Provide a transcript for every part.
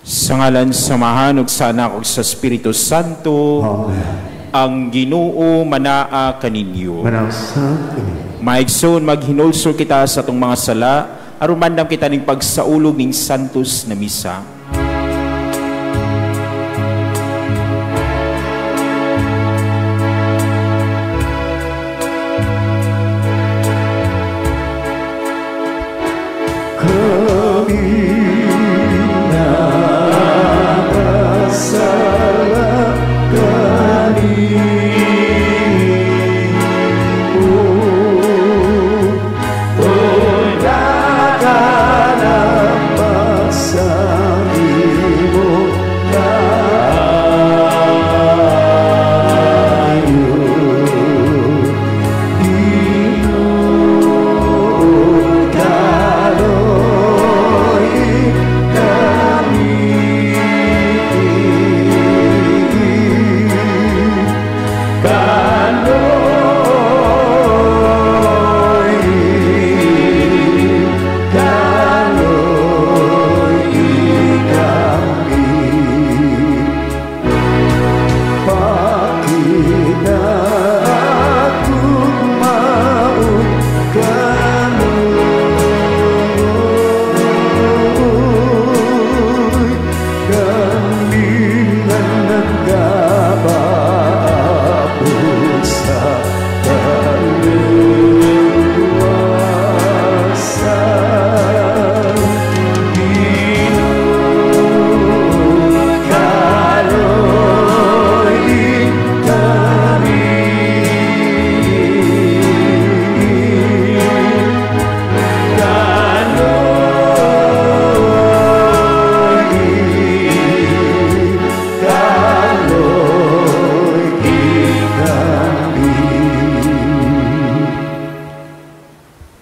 Sa ngalan sa Amahan ug sa Anak ug sa Espiritu Santo. Amen. Ang Ginoo manaa kaninyo. Manawsang kini. Maigsoon, maghinulsol kita sa atong mga sala aron mandam kita ning pagsaulog ning Santos na Misa.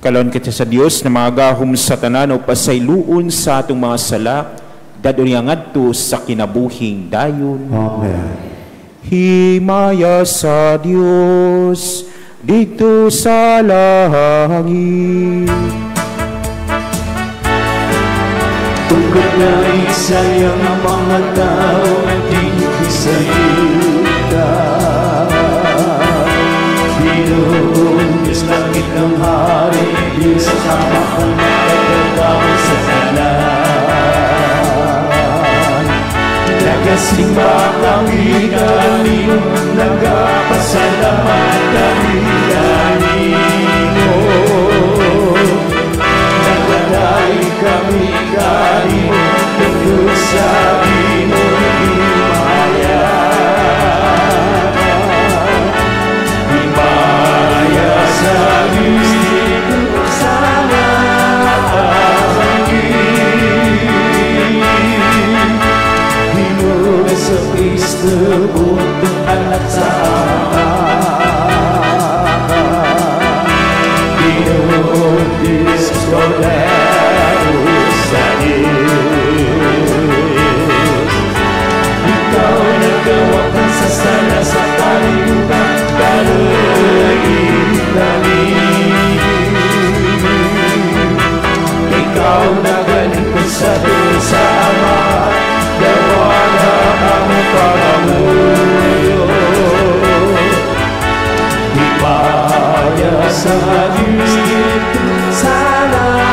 Kalon kita sa Dios na mga gahom sa tanan o pasayloon sa atong mga sala, dadon niya ngadto sa kinabuhing dayon. Amen. Himaya sa Dios dito sa langit. Tungkol na isayang mga tao dito sa yuta, Ginoong Diyos, langit ng hari, Diyos sama kang nagkatao sa tanan. Nagasimba kami kanino, nagapasalamat kami kanino. Nagaday kami kanino, tungkol sa imong himaya. Himaya sa Diyos dito sa langit. Ginoo sa Kristo, butong anak sa Ama. Ginoo Diyos, Kordero sa Diyos. Ikaw nagawa kang sa sala sa kalibutan, kaluin kami. Ikaw nagalingkod sa Diyos sa Ama, gawa na ang pangamuyo. Himaya sa Diyos dito sa langit.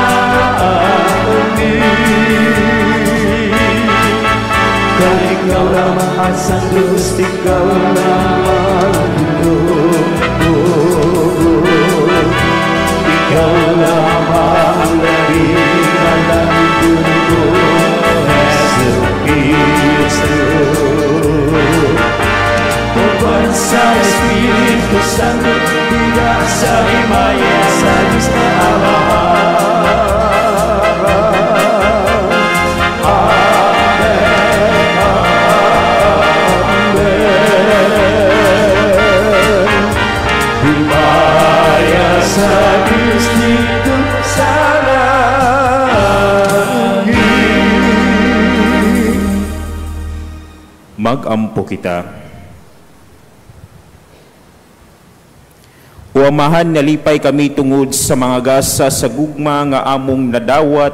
Kay ikaw lamang ang Diyos, ikaw lamang ang Ginoo. Ikaw lamang ang labing malangit Ginoo, Jesu Cristo. Uban sa Espiritu Santo, diga sa himaya sa Diyos na Ama. Amen, Amen. Himaya sa Diyos dito sa langit. Magampo kita. O Amahan, nalipay kami tungod sa mga gasa sa gugma nga among nadawat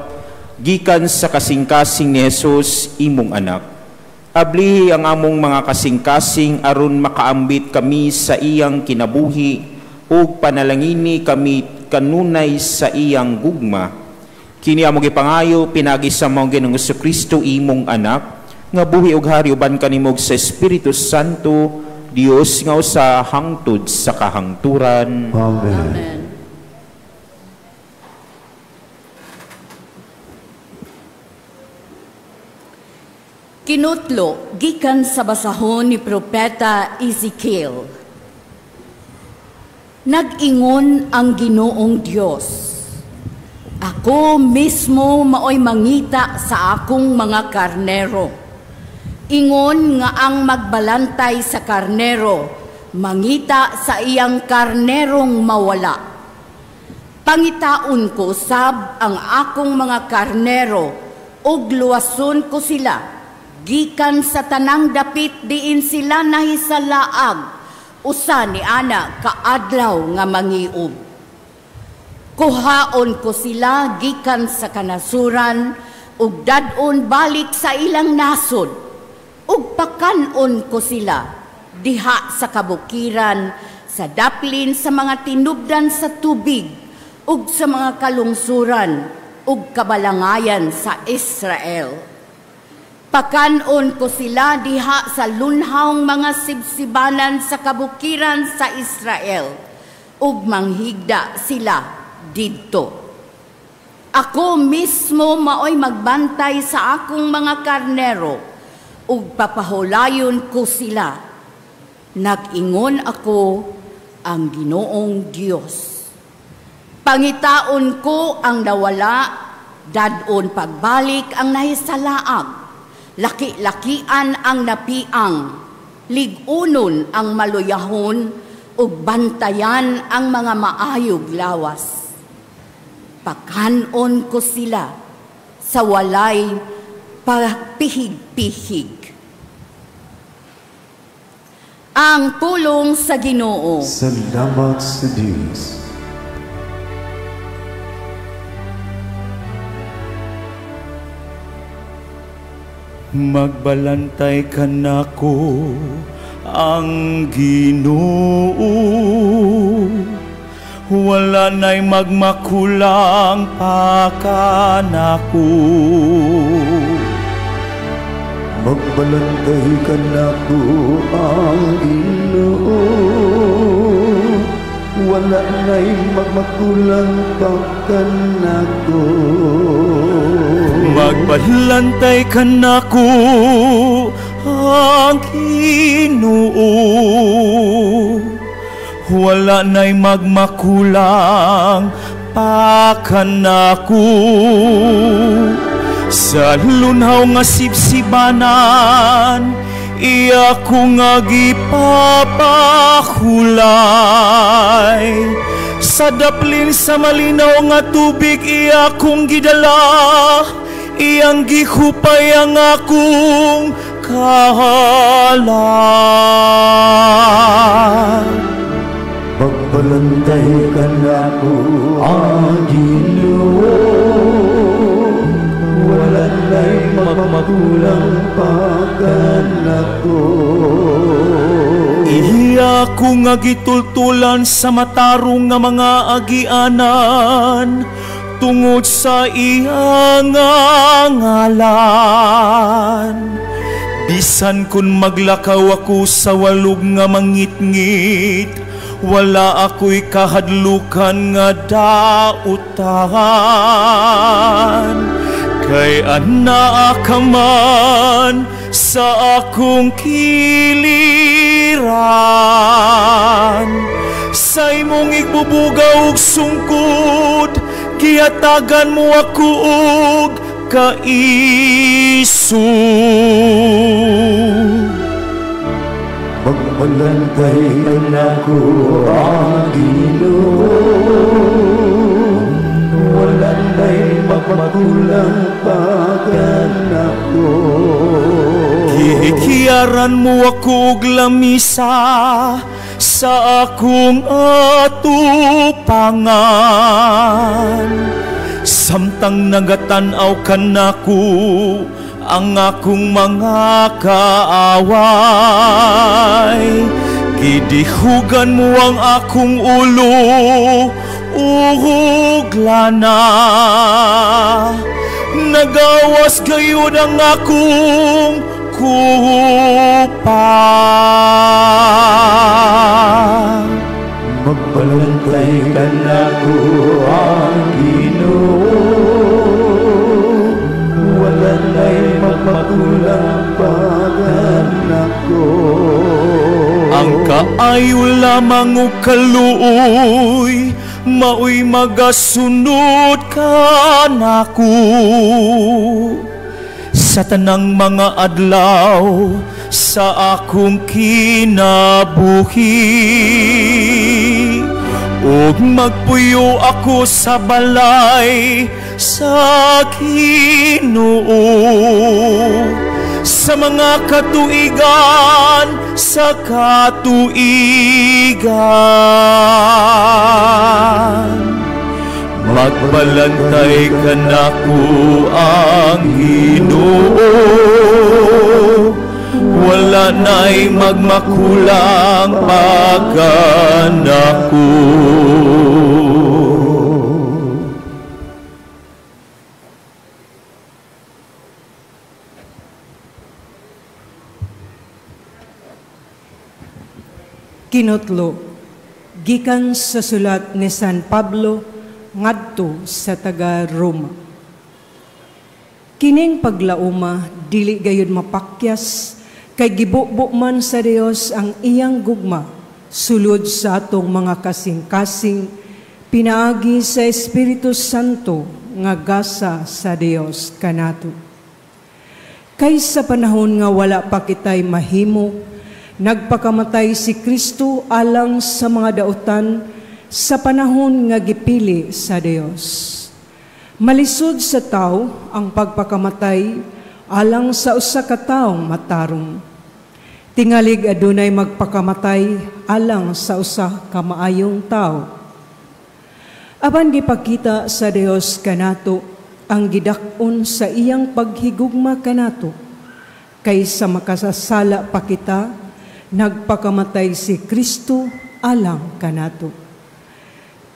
Gikan sa kasing-kasing ni Jesus, imong anak. Ablihi ang among mga kasing-kasing aron makaambit kami sa iyang kinabuhi ug panalangini kami kanunay sa iyang gugma. Kini among gipangayo pinaagi sa among Ginoong Kristo, imong anak, nga buhi ug hari uban kanimo sa Espiritu Santo, Dios nga usa hangtod sa kahangturan. Amen. Amen. Kinutlo gikan sa basahon ni Propeta Ezekiel. Nag-ingon ang Ginoong Dios, ako mismo maoy mangita sa akong mga karnero. Ingon nga ang magbalantay sa karnero, mangita sa iyang karnerong mawala. Pangitaon ko sab ang akong mga karnero, ug luwason ko sila, gikan sa tanang dapit diin sila nahisalaag, usa ni ana kaadlaw nga mangiob. Kuhaon ko sila gikan sa kanasuran, ug dad-on balik sa ilang nasod, ug pakan-on ko sila diha sa kabukiran, sa daplin sa mga tinubdan sa tubig, ug sa mga kalungsuran ug kabalangayan sa Israel. Pakan-on ko sila diha sa lunhawng mga sibsibanan sa kabukiran sa Israel, ug manghigda sila didto. Ako mismo maoy magbantay sa akong mga karnero, ug papahulayon ko sila. Nag-ingon ako, ang Ginoong Dios. Pangitaon ko ang nawala, dad-on pagbalik ang nahisalaag, laki-lakian ang napiang, lig-unon ang maluyahon, ug bantayan ang mga maayog lawas. Pakanon ko sila sa walay pahig-pihig. Ang pulong sa Ginoo. Salamat sa Diyos. Magbalantay kanako ang Ginoo, wala na'y magmakulang pa kanako. Magbalantay kanako ang Ginoo, wala na'y magmakulang pa kanako. Magbalantay kanako ang Ginoo, wala na'y magmakulang pa kanako. Sa lunhaw nga sibsibanan, iya ko nga gipapahulay. Sa daplin sa malinaw nga tubig, iya kong gidala, iyang gihupay ang akong kahalan. Magbalantay kanako ang Ginoo, wala na'y magmakulang pa kanako. Iya ko nga gitultulan sa matarong nga mga agianan, tungod sa iyang ngalan. Bisan kun maglakaw ako sa walog nga mangitngit, wala ako'y kahadlukan nga dautan. Kay anaa ka man sa akong kiliran, sa imong igbubuga ug sungkod, gihatagan mo ako og kaiso. Magbalantay kanako ang Ginoo, wala na'y magmakulang pa kanako. Gihikiyaran mo ako og lamisa sa akong atupangan. Samtang nagatan-aw kanako ang akong mga kaaway, gidihugan mo ang akong ulo ug lana. Nagawas gayud ang akong kupa. Magbalantay kanako ang Ginoo, wala na'y magmakulang pa kanako. Ang kaayo lamang o kaluoy, maoy magasunod kanako sa tanang mga adlaw sa akong kinabuhi. Ug magpuyo ako sa balay sa Ginoo sa mga katuigan, sa katuigan. Magbalantay kanako ang Ginoo, wala na'y magmakulang pa kanako. Kinutlo, gikan sa sulat ni San Pablo ngadto sa taga Roma. Kining paglauma dili gayud mapakyas kay gibubo man sa Dios ang iyang gugma sulod sa atong mga kasing-kasing pinaagi sa Espiritu Santo nga gasa sa Dios kanato. Kay sa panahon nga wala pa kitay mahimo, nagpakamatay si Kristo alang sa mga dautan sa panahon nga gipili sa Dios. Malisod sa tao ang pagpakamatay alang sa usa ka taong matarong. Tingalig adunay magpakamatay alang sa usa ka maayong tao. Apan gipakita sa Dios kanato ang gidak-on sa iyang paghigugma kanato, kaysa makasasala pa kita, nagpakamatay si Kristo alang kanato.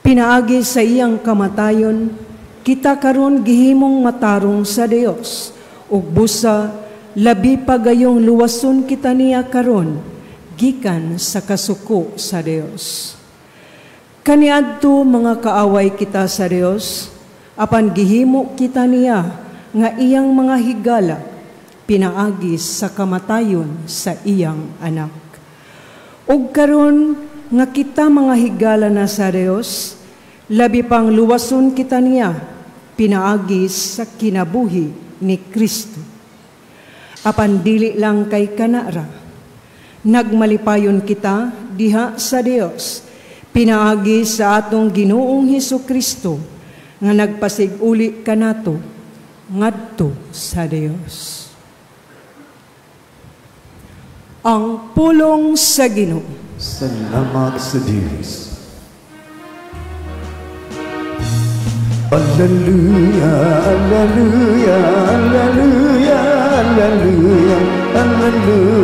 Pinaagi sa iyang kamatayon, kita karon gihimong matarong sa Dios, ug busa labi pa gayong luwason kita niya karon gikan sa kasuko sa Dios. Kaniadto mga kaaway kita sa Dios, apan gihimo kita niya nga iyang mga higala pinaagi sa kamatayon sa iyang anak. Ug karon nga kita mga higala na sa Dios, labi pang luwason kita niya pinaagi sa kinabuhi ni Kristo. Apan dili lang kay kanara, nagmalipayon kita diha sa Dios pinaagi sa atong Ginoong Hesus Kristo nga nagpasig-uli kanato ngadto sa Dios. Ang pulong sa Ginoo. Salamat sa Diyos. Alleluia, alleluia, alleluia, alleluia, alleluia.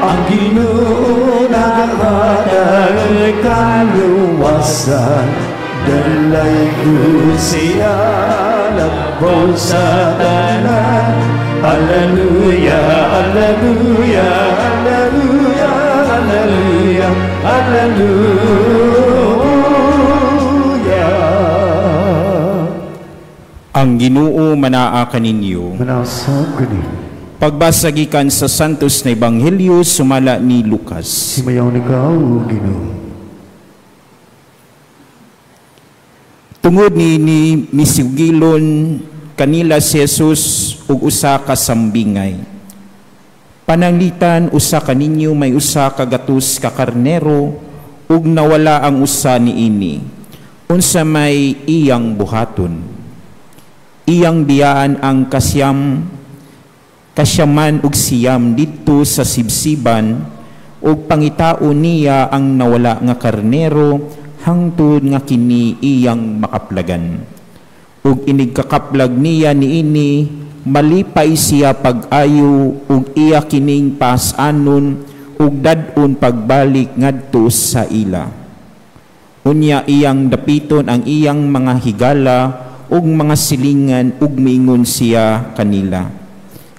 Ang Ginoo nagahatag kaluwasan, dalay ko siya labaw sa tanan. Alleluia, alleluia, alleluia, alleluia, alleluia. Ang Ginoo manaa kaninyo. Manasab kaninyo. Pagbasa gikan sa Santos na Ebanghelyo sumala ni Lucas. Himayaw ni ka, o Ginoo. Tungod ni misugilon kanila si Jesus ug usa ka sambingay. Pananglitan usa kaninyo may usa ka gatos ka karnero ug nawala ang usa niini. Unsa may iyang buhaton? Iyang biyaan ang kasyaman ug siyam didto sa sibsiban ug pangitaon niya ang nawala nga karnero hangtod nga kini iyang makaplagan. Ug inig kakaplag niya niini, malipay siya pag-ayo ug iya kining pas-anon ug dad-on pagbalik ngadto sa ila. Unya iyang dapiton ang iyang mga higala ug mga silingan ug miingon siya kanila,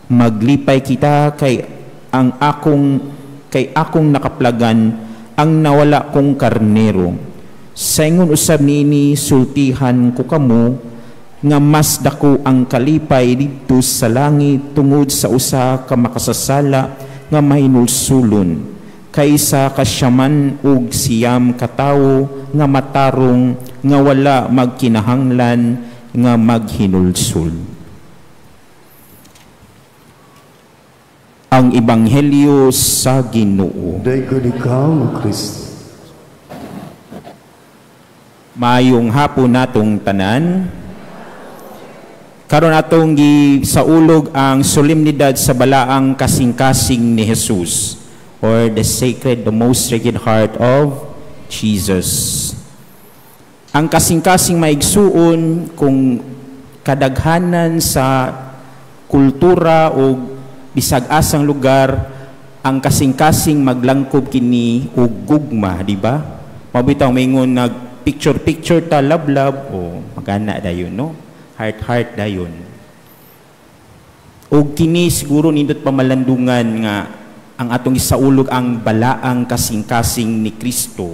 "Maglipay kita kay akong nakaplagan ang nawala kong karnero." Sa ingon usab niini, sultihan ko kamo nga mas dako ang kalipay didto sa langit tungod sa usa ka makasasala nga mahinulsulon kaysa 99 ka tawo nga matarong nga wala magkinahanglan nga maghinulsul. Ang Ebanghelyo sa Ginoo. Daghang ikaw, Kristo. Maayong hapon natong tanan. Karon atong gisaulog ang solemnidad sa balaang kasing-kasing ni Jesus, or the sacred, the most sacred heart of Jesus. Ang kasing-kasing, maigsuon, kung kadaghanan sa kultura o bisag asang lugar, ang kasing-kasing maglangkob kini og gugma, di ba? Mabitaw maingon nag picture-picture ta, love-love, o magana dayon, no? Heart-heart dayon. Og kini siguro nindot pamalandungan nga ang atong isaulog ang balaang kasing-kasing ni Kristo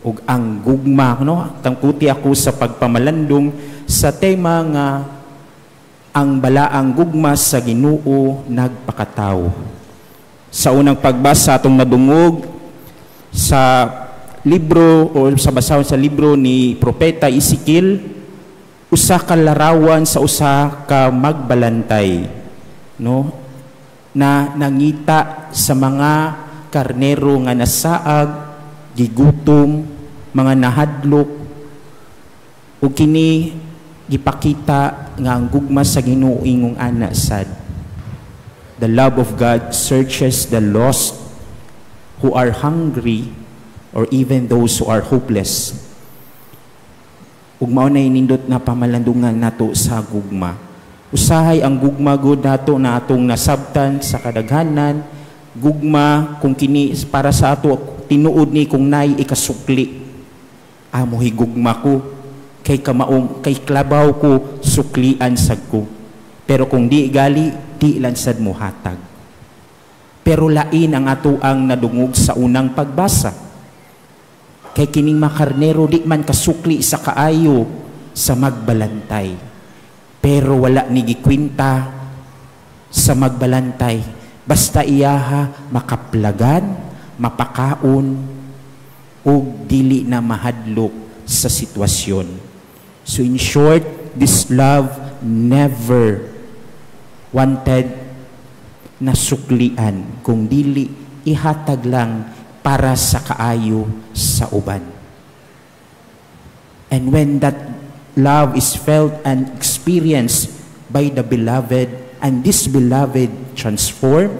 ug ang gugma, no? Tangkuti ako sa pagpamalandong sa tema nga ang balaang gugma sa Ginoo nagpakatawo. Sa unang pagbasa atong nadungog sa libro o sa basahon sa libro ni Propeta Ezekiel, usa ka larawan sa usa ka magbalantay, no, na nangita sa mga karnero nga nasaag, gigutom, mga nahadlok, ug kini gipakita nga ang gugma sa Ginoo ingong ana sad. The love of God searches the lost who are hungry or even those who are hopeless. Ug mao na nindot nga pamalandungan nato sa gugma. Usahay ang gugma gud nato na atong nasabtan sa kadaghanan, gugma kung kini para sa ato tinuod ni kung nay ikasukli. Amo higugma ko kay kamaong kay klabaw ko suklian sad ko. Pero kung di gali, di lang sad mo hatag. Pero lain ang ato ang nadungog sa unang pagbasa. Kay kining makarnero di man kasukli sa kaayo sa magbalantay. Pero wala ni gikwinta sa magbalantay. Basta iyaha makaplagan, mapakaon, ug dili na mahadlok sa sitwasyon. So in short, this love never wanted na suklian, kung dili ihatag lang para sa kaayo sa uban. And when that love is felt and experienced by the beloved, and this beloved transformed,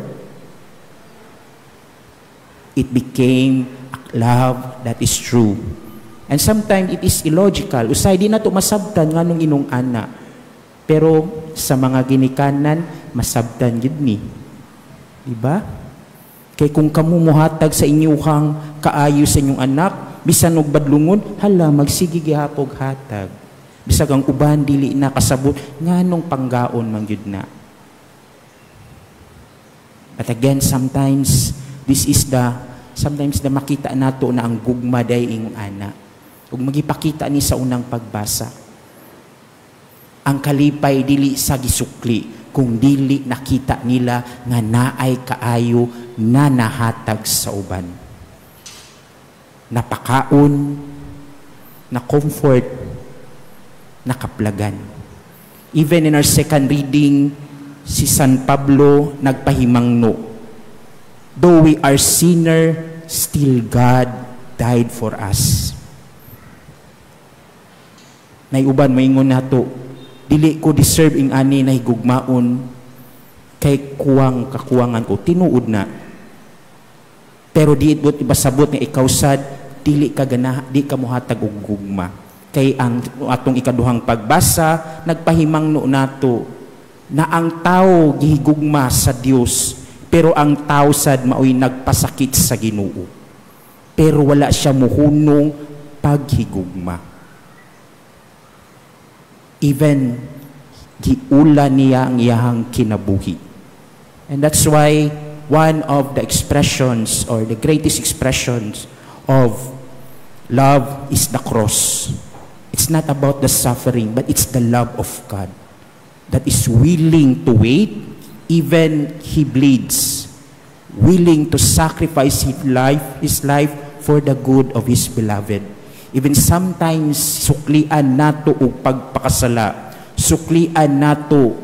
it became a love that is true. And sometimes it is illogical. Usay di na to masabtan nganong inong ana. Pero sa mga ginikanan, masabtan gid ni. Diba? Kay kung kamo mohatag sa inyuhang kaayo sa inyong anak, bisan og badlungon, hala, magsige gihapog hatag. Bisag ang uban dili na kasabot, nganong panggaon man gyud na. But again, sometimes this is the sometimes na makita nato na ang gugma day ingong ana. Ug magipakita ni sa unang pagbasa. Ang kalipay dili sa gisukli, kung dili nakita nila nga naay kaayo na nahatag sa uban. Napakaon, na comfort, nakaplagan. Even in our second reading, si San Pablo nagpahimangno. Though we are sinner, still God died for us. Nay uban maingon nato, dili ko deserve ing ani na higugmaon kay kuwang kakuwangan ko, tinuod na. Pero di buot ipasabot nga ikaw sad dili ka gana, di ka mohatag og gugma. Kay ang atong ikaduhang pagbasa nagpahimangno nato na ang tao gihigugma sa Dios, pero ang tao sad maoy nagpasakit sa Ginoo. Pero wala siya muhunong paghigugma. Even giula niya ang iyahang kinabuhi. And that's why one of the expressions or the greatest expressions of love is the cross. It's not about the suffering, but it's the love of God that is willing to wait, even He bleeds, willing to sacrifice His life for the good of His beloved. Even sometimes, suklian nato og pagpakasala, suklian nato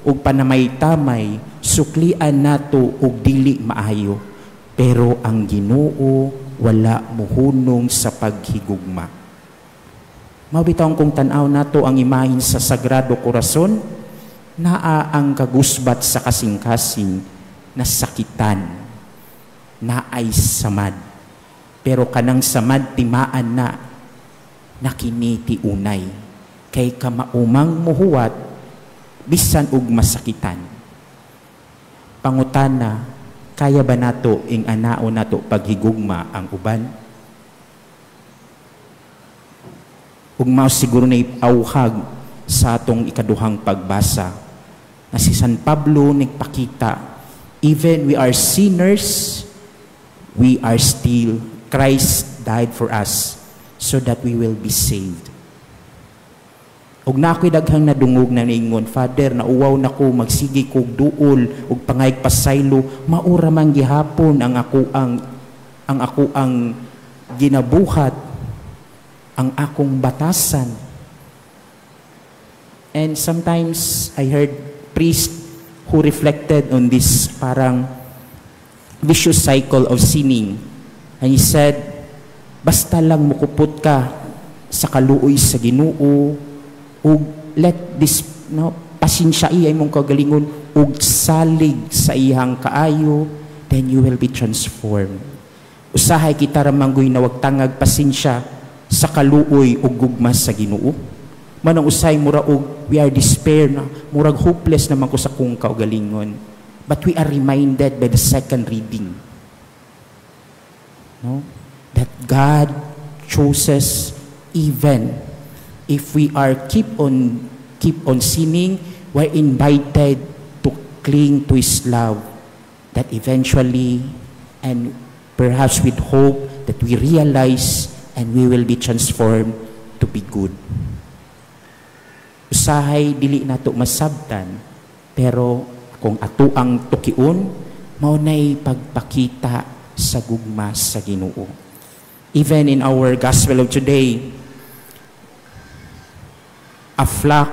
og panamaytamay, suklian nato og dili maayo. Pero ang Ginoo wala muhunong sa paghigugma. Mao bitaw kung tan-aw nato ang imahen sa Sagrado Corazon, naa ang kagusbat sa kasing-kasing na sakitan, naay samad. Pero kanang samad timaan na nakini tiunay kay kamaumang muhuwat bisan og masakitan. Pangutana, kaya ba nato ing anao nato paghigugma ang uban? Ug mao siguro na auhag sa atong ikaduhang pagbasa na si San Pablo nagpakita, even we are sinners, we are still, Christ died for us so that we will be saved. Ug na ako'y daghang nadungog na niingon, "Father, nauwaw na ko, magsige kog duol ug pangayag pasaylo, maura man gihapon ang ako ang ginabuhat, ang akong batasan." And sometimes I heard priest who reflected on this parang vicious cycle of sinning. And he said, basta lang mukupot ka sa kaluoy sa Ginoo ug let this, no, pasensya iya imong kagalingon ug salig sa iyang kaayo, then you will be transformed. Usahay kita ra manggoy na wag tangag pasensya sa kaluoy ug gugma sa Ginoo. Manang usahay mura og we are despair na, murag hopeless naman ko sa kong kaugalingon. But we are reminded by the second reading, no, that God chooses even if we are keep on sinning, we're invited to cling to His love, that eventually and perhaps with hope that we realize and we will be transformed to be good. Usahay dili nato masabtan, pero kung ato ang tukion, mao nay pagpakita sa gugma sa Ginoo. Even in our gospel of today, a flock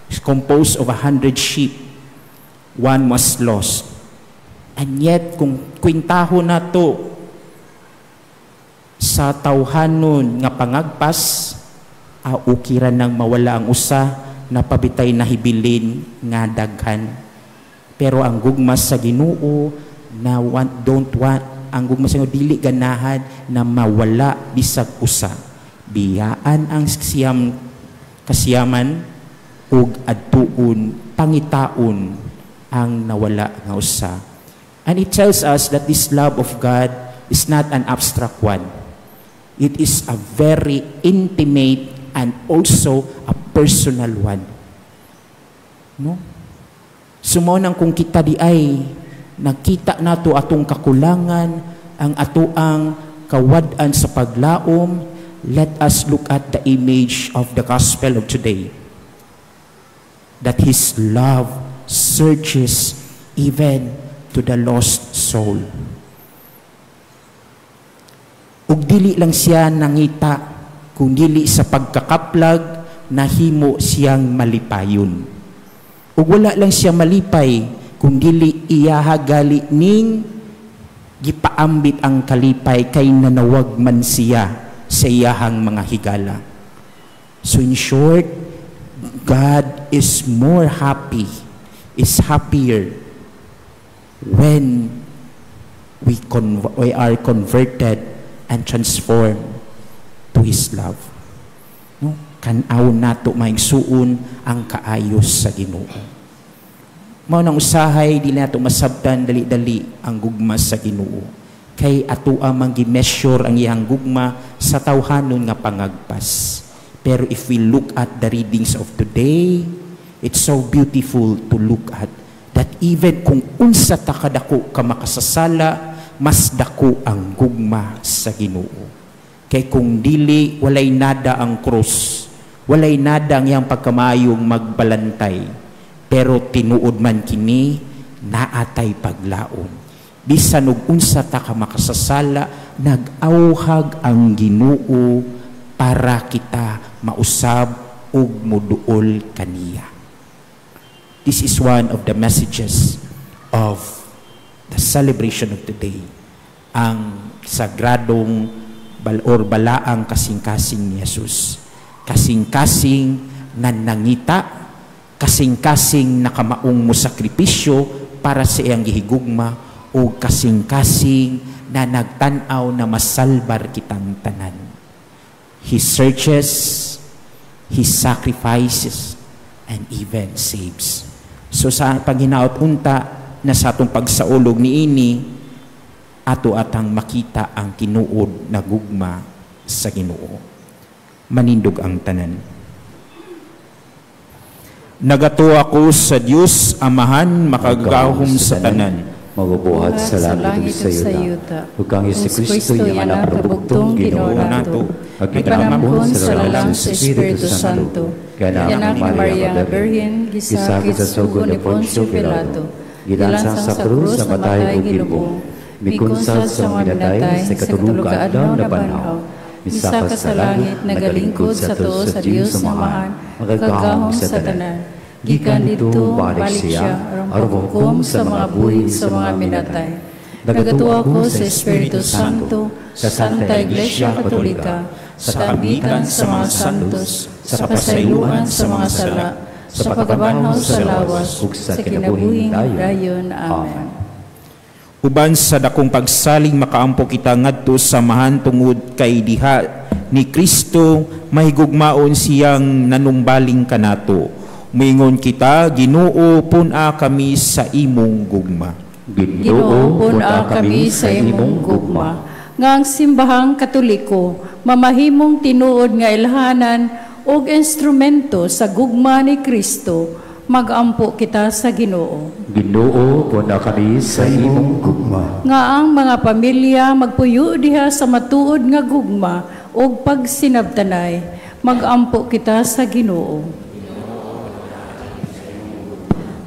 is composed of 100 sheep, one was lost. And yet, kung kwintaho nato sa tawhanon nga pangagpas, ukiran nang mawala ang usa na pabitay nahibilin nga daghan. Pero ang gugma sa Ginoo na want, don't want, ang gugma sa Ginoo dili ganahan na mawala bisag usa. Biyaan ang siyam kasiyaman ug adtuon pangitaon ang nawala nga usa. And it tells us that this love of God is not an abstract one. It is a very intimate and also a personal one. No? So mao nang kung kita di ay nakita nato atong kakulangan, ang atoang kawad-an sa paglaom, let us look at the image of the gospel of today. That His love searches even to the lost soul. Ug dili lang siya nangita, kung dili sa pagkakaplag, nahimo siyang malipayon. Ug wala lang siya malipay, kung dili iyaha gali ning gipaambit ang kalipay kay nanawag man siya sa iyahang mga higala. So in short, God is more happy, is happier when We are converted and transformed to His love. No? Kan-aw nato, maigsuon, ang kaayo sa Ginoo. Mao nang usahay di nato masabtan dali-dali ang gugma sa Ginoo. Kay atoa man gi-measure ang iyang gugma sa tawhanon nga pangagpas. Pero if we look at the readings of today, it's so beautiful to look at that even kung unsa ta kadako ka makasasala, mas dako ang gugma sa Ginoo. Kay kung dili, walay nada ang krus, walay nada ang iyang pagkamayong magbalantay. Pero tinuod man kini, naatay paglaom. Bisan og unsa ta ka makasasala, nag-awhag ang Ginoo para kita mausab ug muduol kaniya. This is one of the messages of the celebration of today. Ang sagradong or balaang kasing-kasing ni Jesus. Kasing-kasing na nangita, kasing-kasing nakamaong mo sakripisyo para sa iyang gihigugma, o kasing-kasing na nagtan-aw na masalbar kitang tanan. He searches, He sacrifices, and even saves. So sa paghinaot unta na sa atong pagsaulog niini, ato atang makita ang tinuod na gugma sa Ginoo. Manindog ang tanan. Nagatuo ako sa Dios Amahan, makagagahom sa tanan, magabuhat sa langit ug sa yuta, ug kang Hesukristo, iyang Anak na bugtong Ginoo nato, nagpanampon sa lalang sa Espiritu Santo, anak ni Maria nga Birhen, gisakit sa sugod ni Poncio Pilato, gilansang sa krus, namatay ug gilubong, mikunsad sa mga minatay, sa ikatulo ka adlaw nabanhaw, misaka sa langit, nagalingkod sa tuo sa Dios Amahan, makagagahom sa tanan. Gikan didto, balik siya, aron hukom sa mga buhi sa mga minatay. Nagatuo ako sa Espiritu Santo, sa Santa Iglesia Katolika, sa kaambitan sa mga santos, sa pasayloan sa mga sala, sa pagkabanhaw sa lawas, ug sa kinabuhing dayon. Amen. Uban sa dakong pagsalig, makaampo kita ngadto sa Amahan tungod kay diha ni Kristo mahigugmaon siyang nanumbaling kanato. Moingon kita, Ginoo, pun-a kami sa imong gugma. Ginoo, pun-a kami sa imong gugma. Nga ang Simbahang Katoliko mamahimong tinuod nga ilhanan og instrumento sa gugma ni Kristo, magampo kita sa Ginoo. Ginoo, pun-a kami sa imong gugma. Nga ang mga pamilya magpuyo diha sa matuod nga gugma ug pagsinabtanay, magampo kita sa Ginoo.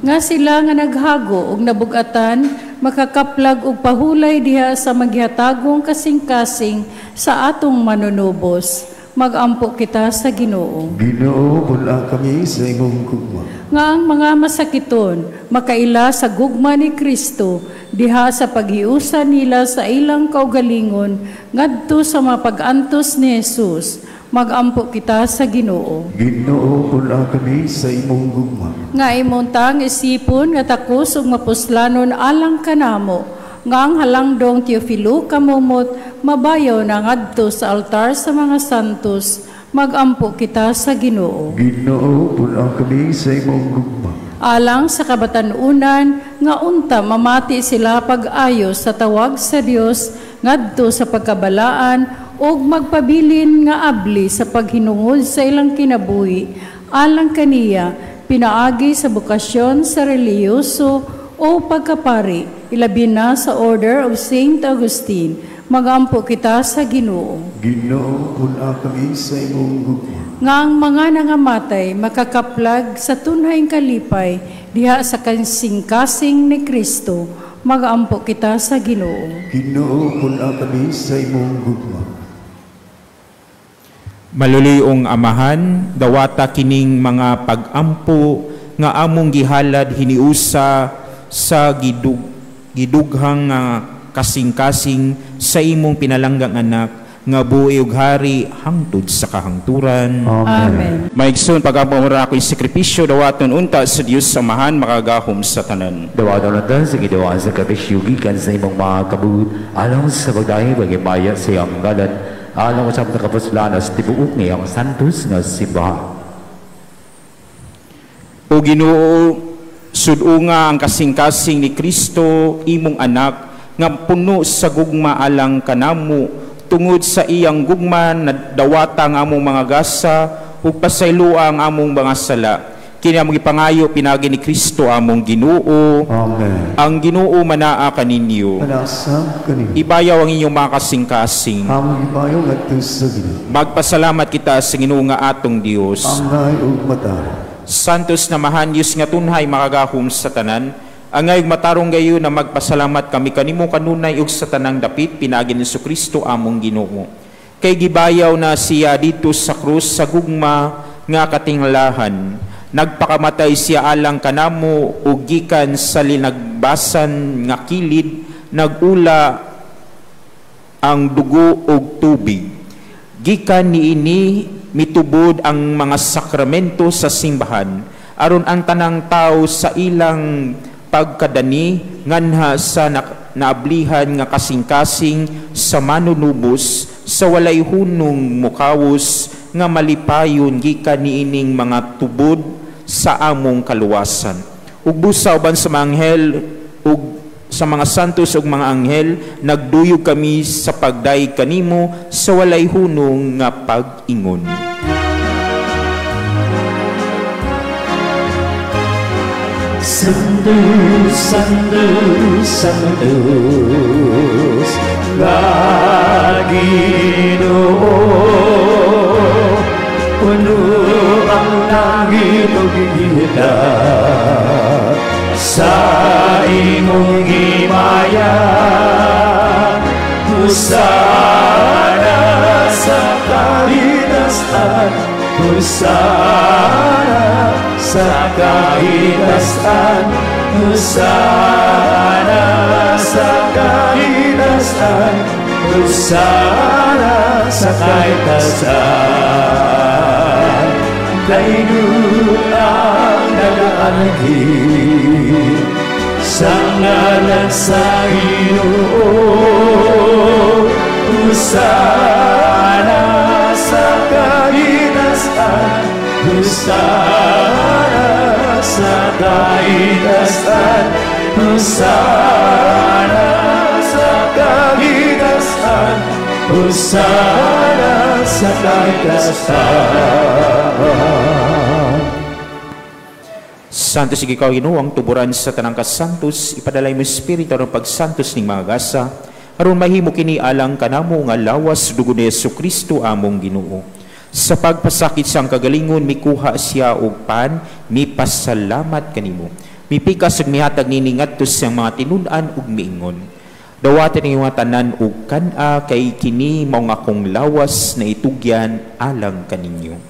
Nga sila nga naghago og nabugatan makakaplag og pahulay diha sa maghihatagong kasing-kasing sa atong Manunubos, magampo kita sa Ginoo. Ginoo, pun-a kami sa imong gugma. Nga ang mga masakiton makaila sa gugma ni Kristo diha sa paghiusa nila sa ilang kaugalingon ngadto sa mapag-antos ni Jesus, magampo kita sa Ginoo. Ginoo, pun-a kami sa imong gugma. Nga imong tang isipon nga takos ug mapuslanon alang kanamo, nga ang halangdong Teofilo Camomot mabayaw na ngadto sa altar sa mga santos, magampo kita sa Ginoo. Ginoo, pun-a kami sa imong gugma. Alang sa kabatan-unan nga unta mamati sila pag-ayo sa tawag sa Dios ngadto sa pagkabalaan ug magpabilin nga abli sa paghinungod sa ilang kinabuhi alang kaniya, pinaagi sa bokasyon sa relihiyoso o pagkapari, ilabi na sa Order of Saint Augustine, magampo kita sa Ginoo. Ginoo, pun-a kami sa imong gugma. Nga ang mga nangamatay makakaplag sa tunhay kalipay diha sa kasing-kasing ni Kristo, magampo kita sa Ginoo. Ginoo, pun-a kami sa imong gugma. Maluluyong Amahan, dawata kining mga pag-ampo nga among gihalad hiniusa sa gidughang nga kasing-kasing sa imong pinalanggang anak. nga buhi ug hari hangtod sa kahangturan. Amen. Maigsoon pag-ampo mo ako'y sakripisyo dawaton unta sa Dios Amahan makagahom sa tanan. Dawaton unta sa Ginoo ang sakripisyo gikan sa imong mga kabut alang sa pagdahi pagimaya sa iyang ngalan alang sa mga kapuslanan sa tibuok ngayang santos nga simbahan. O Ginoo, sud-unga ang kasing-kasing ni Kristo imong anak nga puno sa gugma alang kanamo tungod sa iyang gugma na dawata ang among mga gasa ug pasayloa ang among mga sala. Kini among gipangayo pinaagi ni Kristo among Ginoo. Amen. Ang Ginoo manaa kaninyo. Manasab kaninyo. Ibayaw ang inyong mga kasing-kasing. Among ibayaw ngadto sa Ginoo. Magpasalamat kita sa Ginoo nga atong Dios. Angay ug matarong. Santos na mahan Dios nga tunhay makagahom sa tanan. Angay ug matarong gayon na magpasalamat kami kanimo kanunay ug sa tanang dapit pinaagi ni Kristo among Ginoo. Kay gibayaw na siya didto sa krus sa gugma nga katinglahan. Nagpakamatay siya alang kanamo ug gikan sa linagbasan nga kilid nagula ang dugo ug tubig. Gikan niini mitubod ang mga sakramento sa simbahan aron ang tanang tao sa ilang pagkadani nganha sa naablihan nga kasing-kasing sa manunubos sa walay hunong mukawos nga malipayon gikan niining mga tubod sa among kaluwasan. Ug busa uban sa mga anghel ug sa mga santos ug mga anghel nagduyog kami sa pagdayeg kanimo sa walay hunong nga pag-ingon. Santo, Santo, Santos, nga Ginoo, puno ang langit ug higda sa imong himaya. Hosana sa kahitasan, hosana sa kahitasan, hosana sa kahitasan, hosana sa kahitasan. Dayun ang nagaanhi sa ngalan sa Ginoo, hosana sa kahitasan, hosana sa kahitasan, hosana sa kahitasan, hosana sa kahitasan. Santo sige ikaw, Ginoo, ang tuburan sa tanang kasantos, ipadalay mo espiritu aron pagsantos ning mga gasa, aron mahimo kini alang kanamo nga lawas dugo ni Hesukristo among Ginoo. Sa pagpasakit siyang kagalingon, mikuha siya og pan, mipasalamat kanimo. Mipikas ug mihatag nini ngadto sa iyang mga tinun-an ug miingon. Dawaten ang iyong tanan og kan-a kay kini mao nga akong lawas na itugyan alang kaninyo.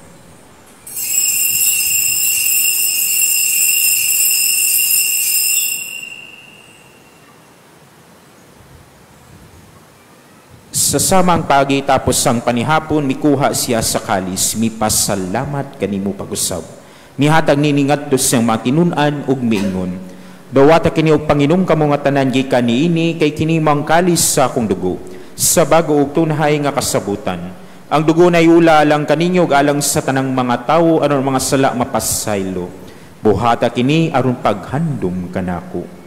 Sa samang pagi tapos sang panihapon, mikuha siya sa kalis, mipasalamat kanimo pag-usab. Mihatag nini ngadto sa iyang mga tinun-an ug miingon. Dawata kini og panginom kamo nga tanan gikan niini kay kini mao ang kalis sa akong dugo sa bago ug tunhay nga kasabutan. Ang dugo nayula alang kaninyo ug alang sa tanang mga tawo aron mga sala mapasaylo. Buhata kini aron paghandom kanako.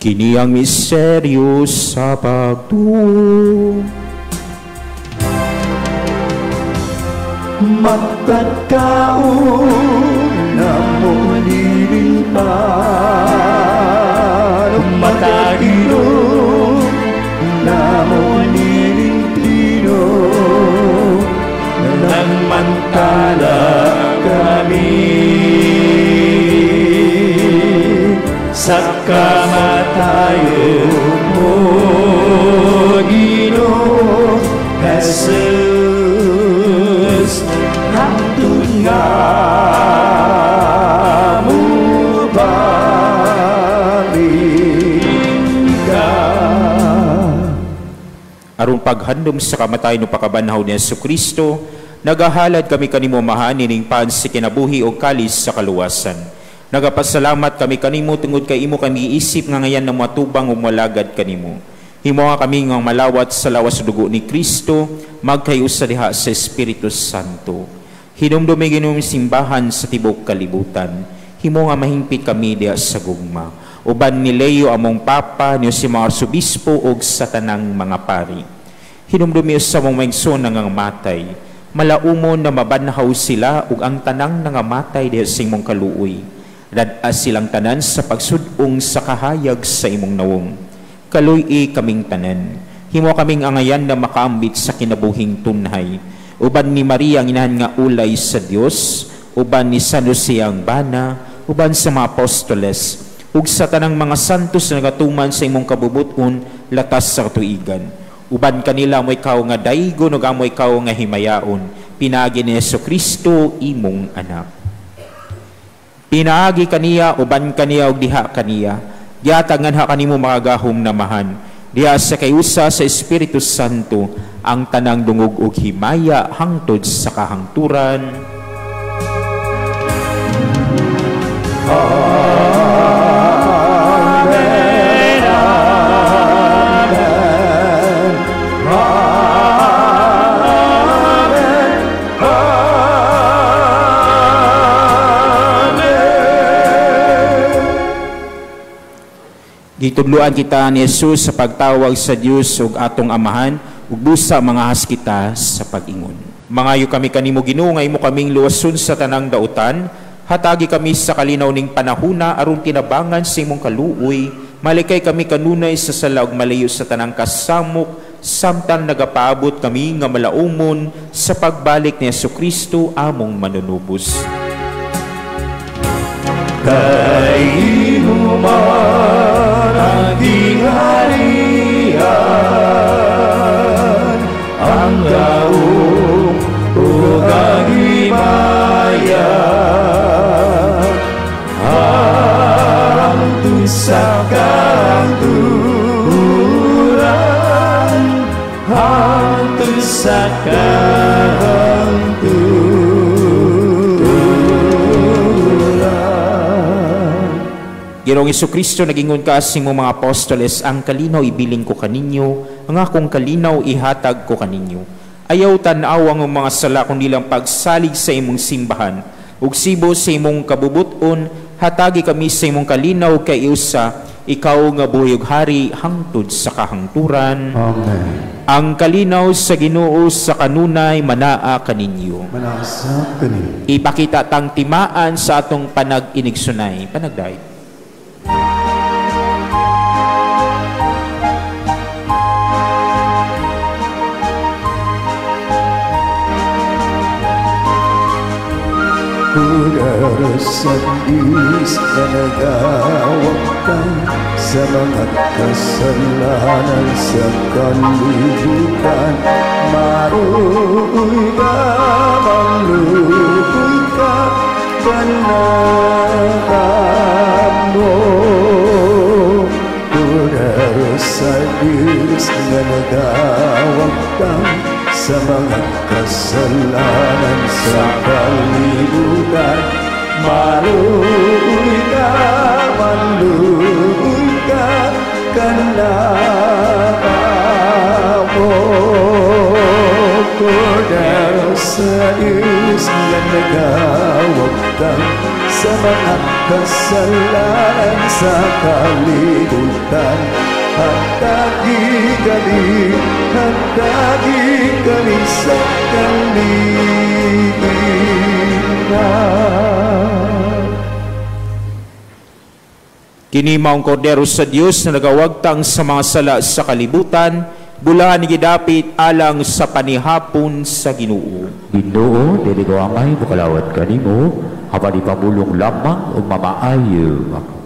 Kini ang misteryo sa pagtuo. Magkakaon na mo nililpan, mataginom na mo nilintino, nang mantala kami sa kamatayon mo, Ginoo Jesus. Nga mubalik ka. Aron paghandom sa kamatayon ug pagkabanhaw ni Hesukristo, nagahalad kami kanimo Amahan ining pan sa kinabuhi o kalis sa kaluwasan. Nagapasalamat kami kanimo tungod kay imo kami isip nga ngayan na matubang ug malagad kanimo. Himoa kami nga malawat sa lawas ug dugo ni Kristo, magkayusa diha sa Espiritu Santo. Hinumdumi Ginoo simbahan sa tibuok kalibutan. Himo nga mahingpit kami diha sa gugma. Uban ni Leo among Papa, ni si mga Arsobispo ug sa tanang mga pari. Hinumdumi sa among maigsoon nga matay. Malaumon na mabanhaw sila ug ang tanang nangamatay diha sa imong kaluoy. Dad-a silang tanan sa pagsud-ong sa kahayag sa imong nawong. Kaluy-i kaming tanan. Himo kaming angayan na makaambit sa kinabuhing tunhay. Uban ni Maria ang inahan nga ulay sa Dios, uban ni San Jose ang bana, uban sa mga apostoles, ug sa tanang mga santos na nagatuman sa imong kabubut-on latas sa katuigan. Uban kanila mo ikaw nga daygon ug amo ikaw nga himayaon, pinaagi ni Hesukristo imong anak. Pinaagi kaniya, uban kaniya ug diha kaniya. Gihatag nganha kanimo makagahom namahan. Diha sa kayusa sa Espiritu Santo ang tanang dungog ug himaya hangtod sa kahangturan. Amen. Amen. Amen. Amen. Gitudloan kita ni Jesus sa pagtawag sa Dios ug atong Amahan ug busa mga has kita sa pag-ingon. Mangayo kami kanimo Ginoo nga imo kaming luwason sa tanang dautan, hatagi kami sa kalinaw ning panahuna aron tinabangan sa imong kaluoy, malikay kami kanunay sa sala ug malayo sa tanang kasamok samtang nagapaabot kami nga malaumon sa pagbalik ni Hesukristo among manunubos. Kay imo man ang gingharian, ang gahom ug ang himaya, hangtod sa kahangturan, hangtod sa kahangturan. Ginoong Hesukristo, nagingon ka sa imong mga apostoles, ang kalinaw ibilin ko kaninyo, ang akong kalinaw ihatag ko kaninyo. Ayaw tan-aw ang mga sala kundi lang pagsalig sa imong simbahan. Ug sibo sa imong kabubuton, hatagi kami sa imong kalinaw kay usa, ikaw nga buhi ug hari hangtod sa kahangturan. Amen. Ang kalinaw sa Ginoo sa kanunay manaa kaninyo. Manaa sa kaninyo. Ipakita tang timaan sa atong panag-inigsunay. Panagdayeg. Kudaro sa Diyos na nagawagtang sa mga kasalanan sa kalibutan, maruoy ka, maluoy ka, kanamo. Kudaro sa Diyos na nagawagtang sa mga kasalanan sa kalibutan, maluoy ka, maluoy ka, kanamo. Kordero sa Diyos na nagawagtang sa mga kasalanan sa kalibutan, hatagi kami sa kalinaw. Kini maong kordero sa Dios na nagawagtang sa mga sala sa kalibutan, bulahan ni gidapit alang sa panihapon sa Ginoo. Ginoo, dili ko angay mukalawat kanimo, apan ipamulong lamang ug mamaayo ako.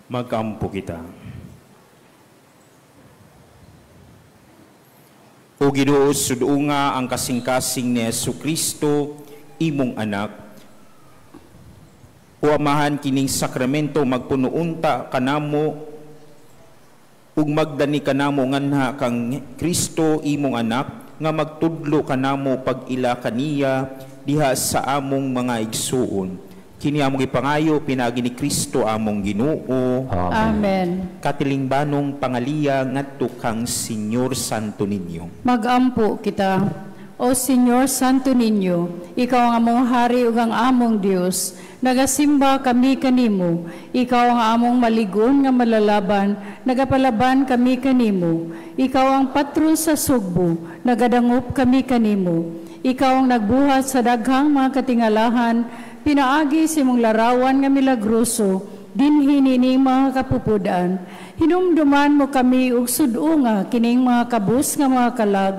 Magampo kita. O Ginoo, sudunga ang kasing-kasing ni Jesu Kristo, imong anak. O Amahan, kining sakramento magpuno unta kanamo ug magdani kanamo nganha kang Kristo imong anak nga magtudlo kanamo pag-ila kaniya diha sa among mga igsuon. Kini among ipangayo pinaagi ni Kristo among Ginoo. Amen. Katilingbanong pangaliya ngadto kang Señor Santo Niño. Magampo kita. O Señor Santo Niño, ikaw ang among hari ug ang among Dios. Nagasimba kami kanimo. Ikaw ang among maligon nga malalaban, nagapalaban kami kanimo. Ikaw ang patron sa Sugbo, nagadangop kami kanimo. Ikaw ang nagbuhat sa daghang mga katingalahan, pinaagi sa imong larawan nga milagroso, dinhi nining mga kapupudan. Hinumduman mo kami og sud-unga kining mga kabus nga mga kalag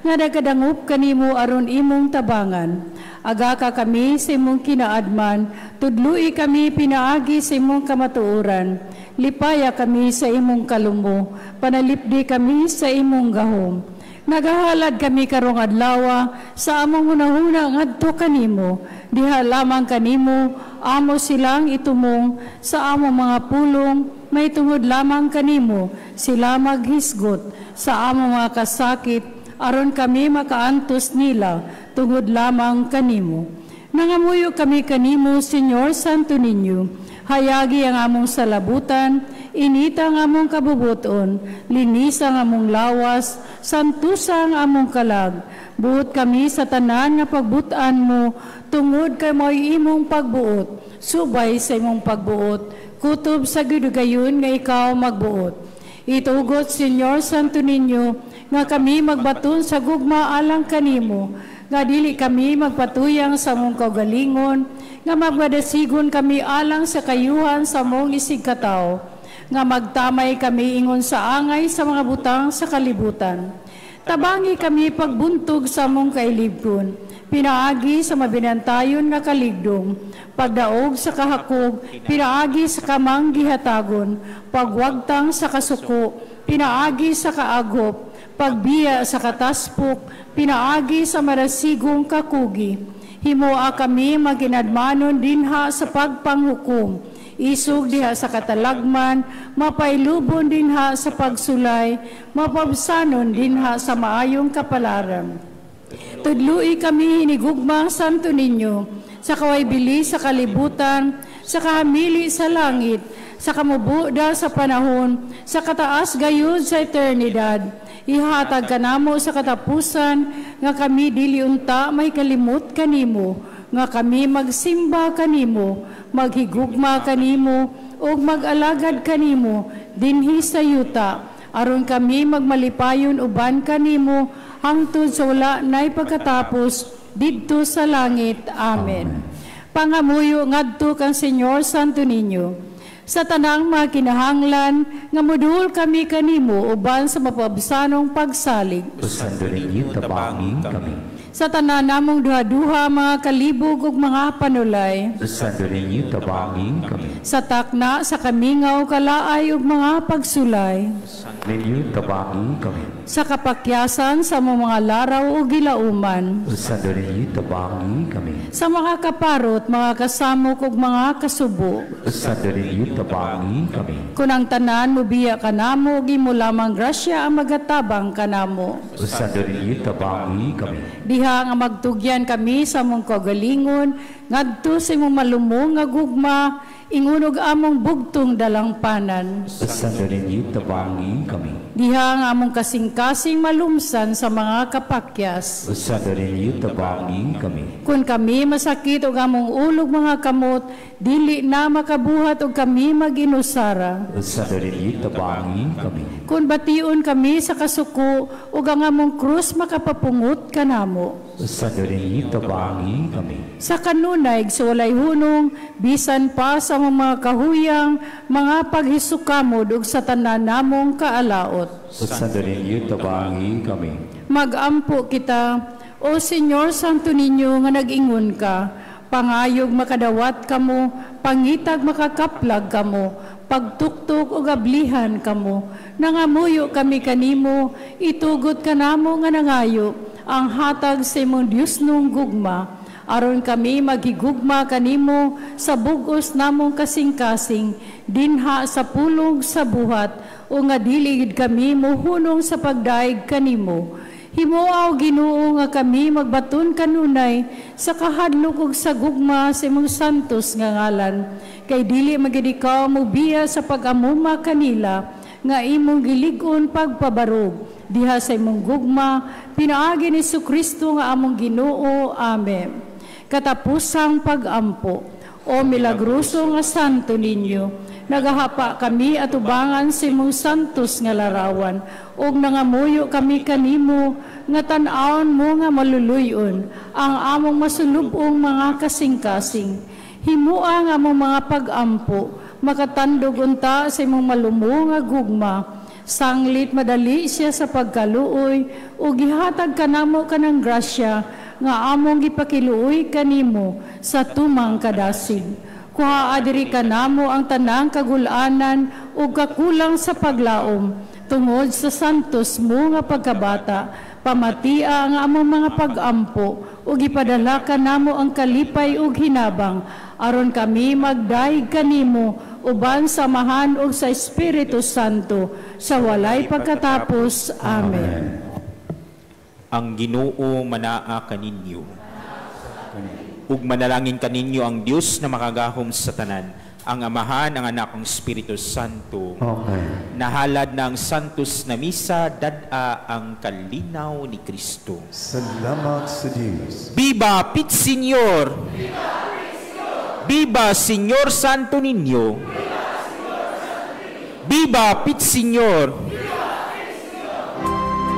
nga nagadangup kanimo aron imong tabangan. Aga ka kami sa imong kinaadman, tudloi kami pinaagi sa imong kamatuoran. Lipaya kami sa imong kalumo, panalipdi kami sa imong gahom. Nagahalad kami karong adlawa sa among hunahuna ngadto kanimo. Diha lamang kanimo amo silang itumong sa among mga pulong, may tungod lamang kanimo sila maghisgot sa among mga kasakit, aron kami makaantos nila tungod lamang kanimo. Nangamuyo kami kanimo, Señor Santo Niño. Hayagi ang among salabutan, inita ang among kabubuton, linisa ang among lawas, santusa ang among kalag. Buot kami sa tanan nga pagbutan mo, tungod kay mo'y imong pagbuot, subay sa imong pagbuot, kutob sa gidugayon nga ikaw magbuot. Itugot, Señor Santo Niño, nga kami magbaton sa gugma alang kanimo, nga dili kami magpatuyang sa among kaugalingon, nga magmadasigon kami alang sa kayuhan sa among isigkatawo, nga magtamay kami ingon sa angay sa mga butang sa kalibutan. Tabangi kami pagbuntog sa among kailibgon, pinaagi sa mabinantayon nga kaligdong, pagdaog sa kahakog, pinaagi sa kamang gihatagon, pagwagtang sa kasuko, pinaagi sa kaagop, pagbiya sa kataspok, pinaagi sa marasigong kakugi. Himoa kami maginadmanon dinha sa pagpanghukom, isog diha sa katalagman, mapailubon dinha sa pagsulay, mapabsanon dinha sa maayong kapalaran. Tudlui kami hinigugmang Santo Niño, sa kawaybili sa kalibutan, sa kahamili sa langit, sa kamubuda sa panahon, sa kataas gayud sa eternidad. Ihatag kanamo sa katapusan nga kami dili unta may kalimot kanimo, nga kami magsimba kanimo, maghigugma kanimo ug mag-alagad kanimo dinhi sa yuta, aron kami magmalipayon uban kanimo hangtod sa wala nay pagkatapos didto sa langit. Amen. Pangamuyo ngadto kang Señor Santo Niño, sa tanang mga kinahanglan nga moduol kami kanimo uban sa mapabsanong pagsalig. Santo Niño, tabangi kami. Sa tanan namong duha-duha mga kalibog ug mga panulay. Santo Niño, tabangi kami. Sa takna sa kamingaw kalaay ug mga pagsulay. Santo Niño, tabangi kami. Sa kapakyasan sa mga laraw ug gilauman. Santo Niño, tabangi kami. Sa mga kaparot, mga kasamok ug mga kasubo. Santo Niño, tabangi kami. Kun ang tanan mobiya kanamo, ug imo lamang grasya ang magatabang kanamo. Santo Niño, tabangi kami. Diha nga magtugyan kami sa among kaugalingon ngadto sa imong malumong nga gugma, ingunog among bugtong dalangpanan. Santo Niño, tabangi kami. Diha nga among kasing-kasing malumsan sa mga kapakyas. Santo Niño, tabangi kami. Kun kami masakit og among ulog mga kamot, dili na makabuhat og kami maginusara. Santo Niño, tabangi kami. Kun bation kami sa kasuko ug ang among krus makapapungot kanamo. Santo Niño, tabangi kami. Sa kanunay sa walay hunong, bisan pa sa mga kahuyang, mga paghisukamod ug sa tanan namong kaalaot. Santo Niño, tabangi kami. Magampo kita, O Señor Santo Niño, nga nag-ingon ka, pangayog makadawat kamo, pangitag makakaplag kamo, Pagtuktok ug ablihan kamo. Nangamuyo kami kanimo, itugot kanamo nga nangayo ang hatag sa imong Diosnong gugma, aron kami magigugma kanimo sa bug-os namong kasing-kasing dinha sa pulong sa buhat, o nga dili gid kami mohunong sa pagdaig kanimo. Himoa, Ginoo, nga kami magbaton kanunay sa kahadlok ug sa gugma sa imong santos nga ngalan, kay dili magid ikaw mobiya sa pag-amuma kanila nga imong gilig-on pagpabarog diha sa imong gugma, pinaagi ni Kristo nga among Ginoo. Amen. Katapusang pagampo. O milagroso nga Santo Niño, nagahapa kami atubangan sa imong santos nga larawan ug nangamuyo kami kanimo nga tan-awon mo nga maluluyon ang among masulub-ong mga kasing-kasing. Himua ang among mga pag-ampo makatandog unta sa imong malumo nga gugma, sanglit madali siya sa pagkaluoy, ug gihatag kanamo kanang grasya nga among gipakiluoy kanimo sa tumang kadasig. Kuhaa diri kanamo ang tanang kagulanan ug kakulang sa paglaom tungod sa santos mo nga pagkabata. Pamatia ang among mga pag-ampo ug ipadala kanamo ang kalipay ug hinabang, aron kami magdayeg kanimo uban sa Amahan ug sa Espiritu Santo sa walay pagkatapos. Amen. Ang Ginoo manaa kaninyo. Ug manalangin kaninyo ang Dios na makagahom sa tanan, ang Amahan, ang Anak, ang Espiritu Santo. Amen. Nahalad na ang Santos na Misa, dad-a ang kalinaw ni Kristo. Salamat sa Diyos. Viva Pit Señor! Viva Señor Santo Niño! Viva Pit Señor!